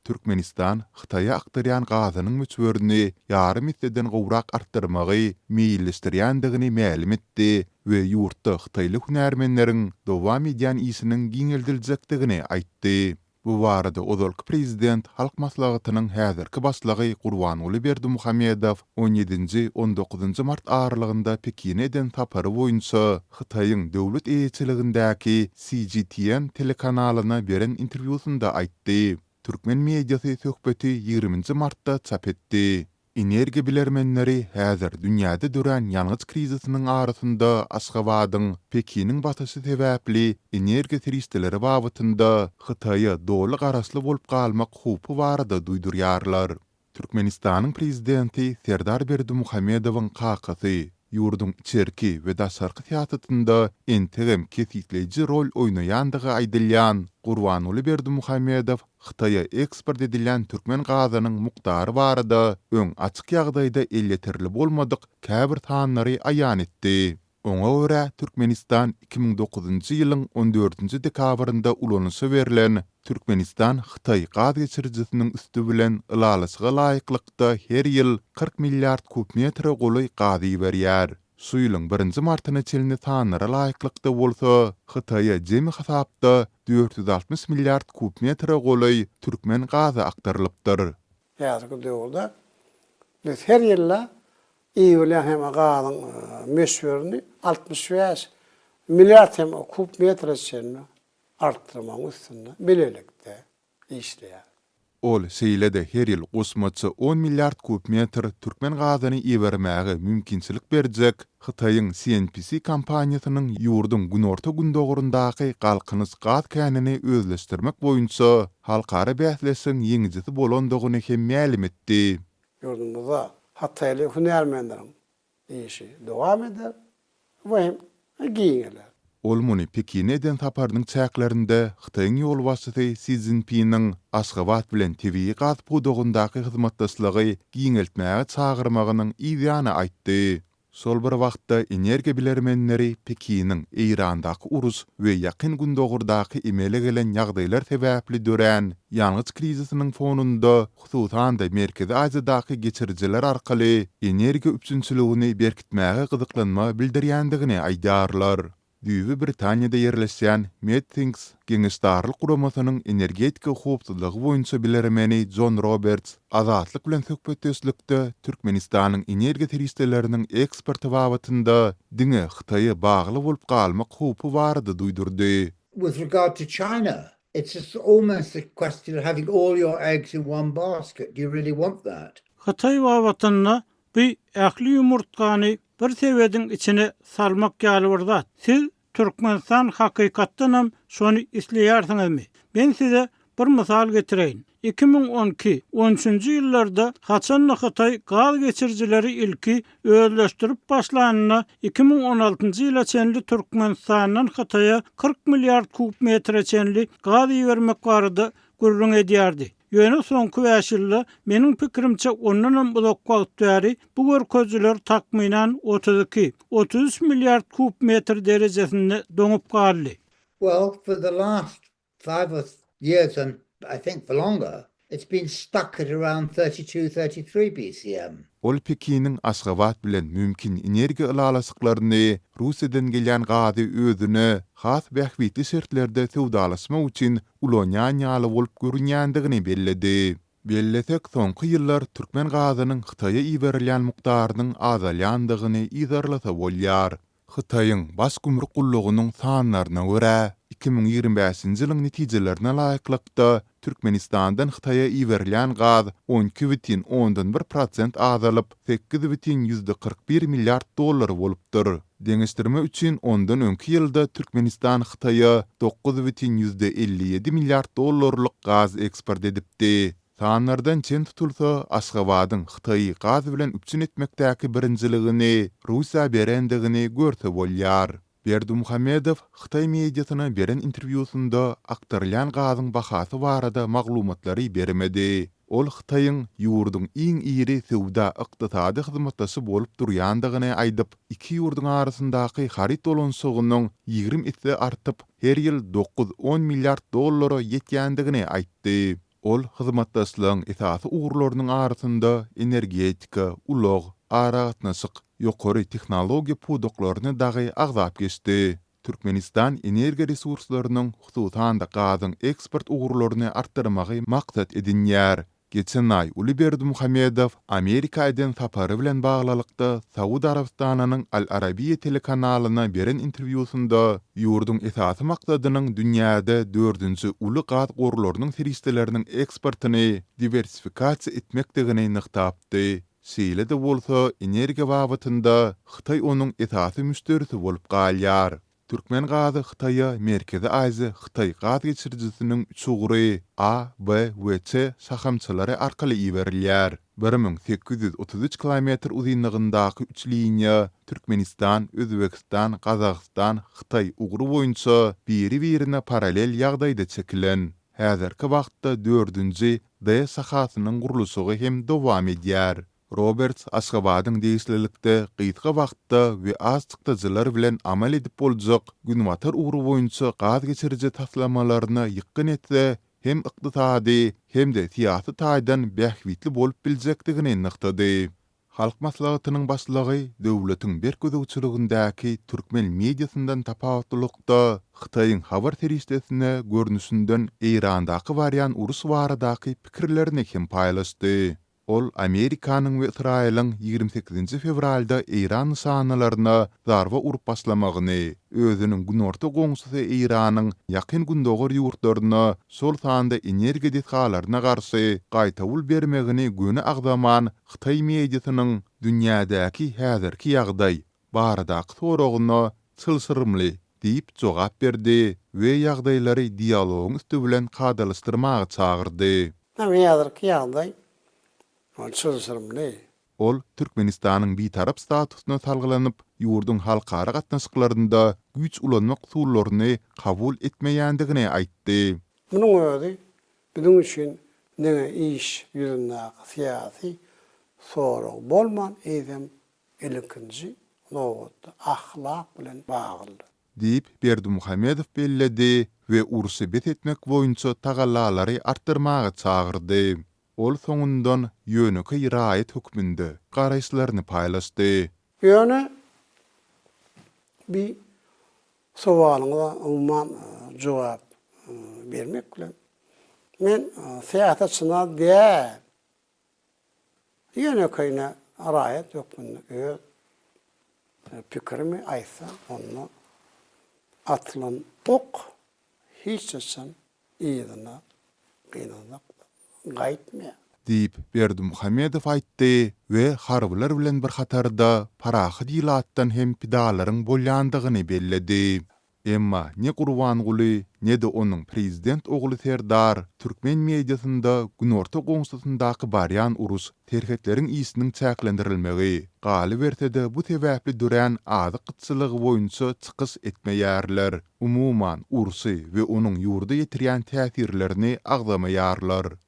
Türkmenistan Hytaýa akdyrýan gazynyň möçberini ýarym esseden gowrak artdyrmagy meýilleşdirýändigini mälim etdi we ýurtda hytaýly hünärmenleriň dowam edýän işiniň giňeldiljekdigini aýtdy. Bu barada ozalky prezident, Halk Maslahatynyň häzirki başlygy Gurbanguly Berdimuhamedow on ýedinji, on dokuzynjy mart aralygynda Pekine eden sapary boýunça Hytaýyň döwlet eýeçiligindäki CGTN telekanalyna beren interwýusynda aýtdy. Türkmen mediasy söhbeti ýigriminji martda çap etdi. Energiýa bilermenleri häzir dünýäde dörän ýangyç krizisiniň arasynda Aşgabadyň Pekiniň basyşy sebäpli energiýa serişdeleri babatynda Hytaýa doly garaşly bolup galmak howpy barada duýdurýarlar. Türkmenistanyň Prezidenti Serdar Berdimuhamedowyň kakasy, ýurduň içerki we daşarky syýasatynda entegem kesgitleýji rol oýnaýandygy aýdylýan Gurbanguly Berdimuhamedow Hytaýa eksport edilýän türkmen gazynyň mukdary barada öň açyk ýagdaýda elýeterli bolmadyk käbir sanlary aýan etdi. Oňa görä, Türkmenistan 2009-njy ýylyň on dördünji dekabrynda ulanyşa berlen Türkmenistan-Hytaý gaz geçirijisiniň üsti bilen ylalaşyga laýyklykda her ýyl 40 milliard kub metre golaý gaz iberýär. Şu ýylyň birinji martyna çenli sanlara laýyklykda bolsa, Hytaýa jemi hasapda 460 milliard kub metre golaý türkmen gazy akdyrylypdyr. Häzirki döwürde biz her ýylda iberilýän hem gazyň möçberini 65 milliard hem kub metre çenli artdyrmagyň üstünde bilelikde işleýär. Ol şeýle-de her ýyl goşmaça on milliard kub metr türkmen gazyny ibermäge mümkinçilik berjek Hytaýyň CNPC kompaniýasynyň ýurduň günorta-gündogaryndaky Galkynyş gaz känini özleşdirmek boýunça halkara bäsleşigiň ýeňijisi bolandygyny hem mälim etdi. Ýurdumyzda hytaýly hünärmenleriň işi dowam eder we hem giňeler. Ol muny Pekine eden saparynyň çäklerinde Hytaýyň ýolbaşçysy Si Szinpiniň Aşgabat bilen tebigy gaz pudagyndaky hyzmatdaşlygy giňeltmäge çagyrmagynyň yz ýany aýtdy. Şol bir wagtda, energiýa bilermenleri Pekiniň Eýrandaky uruş we Ýakyn Gündogardaky emele gelen ýagdaýlar sebäpli dörän ýangyç krizisiniň fonunda, hususan-da Merkezi Aziýadaky geçirijiler arkaly energiýa üpjünçiligini berkitmäge gyzyklanma bildirýändigini aýdýarlar. Düýbi Britaniýada ýerleşýän MedThinks geňeşdarlyk guramasynyň energetika howpsuzlygy boýunça bilermeni Jon Roberts Azatlyk bilen söhbetdeşlikde Türkmenistanyň energiýa serişdeleriniň eksporty babatynda diňe Hytaýa bagly bolup galmak howpy barada duýdurdy. With regard to China, it's almost a question of having all your eggs in one basket, do you really want that? Hytaý babatynda bu ähli ýumurtgany bir sebediň içine salmak ýaly bir zat. Siz Türkmenistan hakykatdanam şony isleýärsiňizmi? Men size bir mysal getireýin. 2012, on üçünji ýyllarda haçanda Hytaý gaz geçirijileri ilki özleşdirip başlanynda 2016-njy ýyla çenli Türkmenistandan Hytaýa 40 milliard kub metre çenli gaz ibermek barada gürrüň edýärdi. Ýöne soňky bäş ýylda, meniň pikirimçe, ondanam uzak wagt bäri bu görkezijiler takmynan 32, 33 milliard kub metr derejesinde doňup galdy. Well, for the last five or years and I think for longer, it's been stuck at around 32, 33 bcm. Ol Pekiniň Aşgabat bilen mümkin energiýa ylalaşyklaryny Russiýadan gelýän gazy özüne has bähbitli şertlerde söwdalaşmak üçin ulanýan ýaly bolup görünýändigini belledi. Bellesek, soňky ýyllar türkmen gazynyň Hytaýa iberilýän mukdarynyň azalýandygyny yzarlasa bolýar. Hytaýyň Baş gümrük gullugynyň sanlaryna görä, 2025-nji ýylyň netijelerine laýyklykda, Türkmenistandan Hytaýa iberilýän gaz 12,1 prosent azalyp, 8,41 milliard dollar bolupdyr. Deňeşdirme üçin, ondan öňki ýylda Türkmenistan Hytaýa 9,57 milliard dollarlyk gaz eksport edipdi. Sanlardan çen tutulsa, Aşgabadyň Hytaýy gaz bilen üpjün etmekdäki birinjiligini Russiýa berendigini görse bolýar. Berdimuhamedow hytaý mediasyna beren interwýusynda akdyrylýan gazyň bahasy barada maglumatlary bermedi. Ol Hytaýyň ýurduň iň iri söwda-ykdysady hyzmatdaşy bolup durýandygyny aýdyp, iki ýurduň arasyndaky haryt dolanyşygynyň 20 esse artyp, her ýyl dokuz-on milliard dollara ýetýändigini aýtdy. Ol hyzmatdaşlygyň esasy ugurlarynyň arasynda energetika, ulag, aragatnaşyk, ýokary tehnologiýa pudaklaryny dagy agzap geçdi. Türkmenistan energiýa resurslarynyň, hususan-da gazyň eksport ugurlaryny artdyrmagy maksat edinýär. Geçen aý uly Berdimuhamedow Amerika eden sapary bilen baglylykda Saud Arabystanynyň Al Arabiýa telekanalyna beren interwýusynda ýurduň esasy maksadynyň dünýäde dördünji uly gaz gorlarynyň serişdeleriniň eksportyny diwersifikasiýa etmekdigini nygtapdy. Şeýle-de bolsa, energiýa babatynda Hytaý onuň esasy müşderisi bolup galýar. Türkmen gazy Hytaýa Merkezi Aziýa-Hytaý gaz geçirijisiniň üç ugry, A, B we C şahamçalary arkaly iberilýär. 1833 kilometr uzynlygyndaky üç liniýa Türkmenistan, Özbegistan, Gazagystan, Hytaý ugry boýunça biri-birine parallel ýagdaýda çekilen. Häzirki wagtda dördünji D şahasynyň gurluşygy hem dowam edýär. Roberts Aşgabadyň degişlilikde gysga wagtda we az çykdajylar bilen amal edip boljak günbatar ugry boýunça gaz geçiriji taslamalaryna ýykgyn etse hem ykdysady, hem-de syýasy taýdan bähbitli bolup biljekdigini nygtady. Halk Maslahatynyň Başlygy döwletiň berk gözegçiligindäki türkmen mediasyndan tapawutlylykda, Hytaýyň habar serişdesine görnüşinden Eýrandaky barýan uruş baradaky pikirlerini hem paýlaşdy. Ol Amerikanyň we Ysraýylyň 28 fewralda Eýran nyşanalaryna zarba urup başlamagyny, özüniň günorta goňşusy Eýranyň Ýakyn Gündogar ýurtlaryna, şol sanda energiýa desgalaryna garşy gaýtawul bermegini göni agzaman, hytaý mediasynyň dünýädäki häzirki ýagdaý baradaky soragyna çylşyrymly diýip jogap berdi we ýagdaýlary dialogyň üsti bilen kadalaşdyrmaga çagyrdy. Häzirki ýagdaý ol çylşyrymly. Ol Türkmenistanyň bitarap statusyna salgylanyp, ýurduň halkara gatnaşyklarynda güýç ulanmak usullaryny kabul etmeýändigini aýtdy. Munuň özi biziň üçin diňe iş ýüzündäki syýasy sorag bolman, eýsem, ilkinji nobatda ahlak bilen baglydyr. Diýip, Berdimuhamedow belledi we urşy bes etmek boýunça tagallalary artdyrmaga çagyrdy. Ol soňundan ýönekeý raýat hökmünde garaýyşlaryny paýlaşdy. Ýöne bi sowalyňyza umuman jogap bermek bilen, men syýasatçyna däl, Ýönekeýine raýat hökmünde öz pikirimi aýtsam, onda atylan ok hiç haçan yzyna gynansak-da gaýtmaýar. Diýip, Berdimuhamedow aýtdy we harbylar bilen bir hatarda parahat ilatdan hem pidalaryň bolýandygyny belledi. Emma ne Gurbanguly, ne-de onuň prezident ogly Serdar türkmen mediasynda günorta goňşusyndaky barýan uruş, serhetleriň işiniň çäklendirilmegi, galyberse-de bu sebäpli dörän azyk gytçylygy boýunça çykyş etmeýärler, umuman, urşy we onuň ýurda ýetirýän täsirlerini agzamaýarlar.